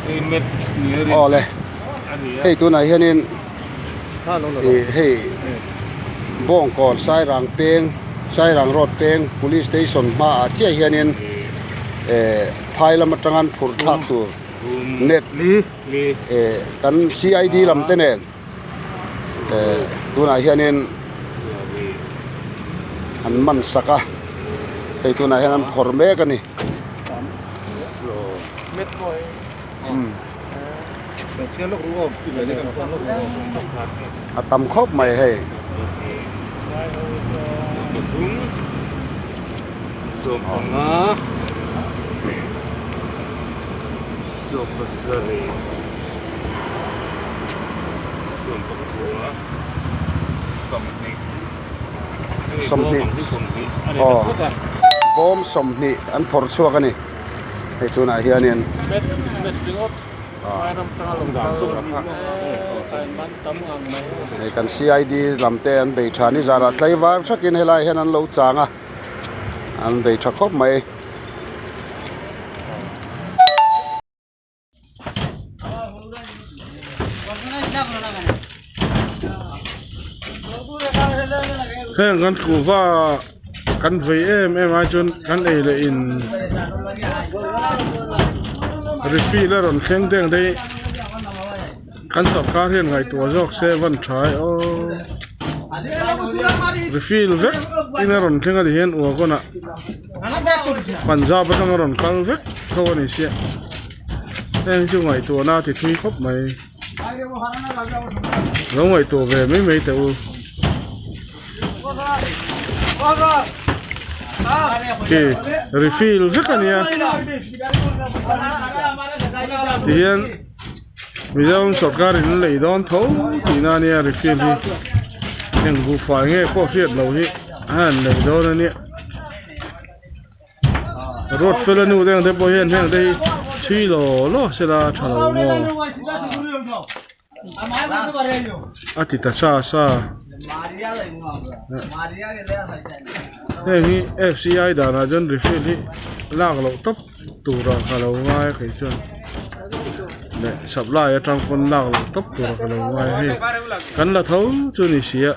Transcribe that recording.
Awle hei tunah hianin ih hei Bawngkawn Sairang peng Sairang road peng police station hmaah chiah hianin eh phai lam atanga an phurh thlak tur net eh kan C I D lam te nen eh tunah hianin an man sak a hei tunah hian an phawrh mek a ni. A tam khawp mai hei. 20 aw bawm 20 an phawrh chhuak a ni hei tunah hianin hei kan C I D lam te an bei tha ni zarah tlaivar thakin helaiah hian an lo chang a an bei tha khawp mai. Heng kan kuhva kan vei em em ai chuan kan ei leh in refill a rawn thleng teng te hi kan sawrkar hian ngaihtuah zawk se van tha e aw refill vek in a rawn thleng a ni hian uagon ah. Punjab atanga rawn kal vek tho a ni sia heng chu ngaihtuahna a ti thui khawp mai lo ngaihtuah ve mai mai teh u. Khi refill vek a nia tihian Mizoram sawrkar in an lei dawn tho tihna a nia refill hi heng buhfai nge pawh hriat loh hi a han lei dawn a nia road fel a nu te ang te pawh hian heng te hi chhui law law sela a tha lo maw a ti ta sa sa heng hi F C I danah chuan refill hi lak loh tawp tura ka lo ngai a kei chuan leh supply atang pawn lak loh tawp tura ka lo ngai a hei kan la tho chu ni si a.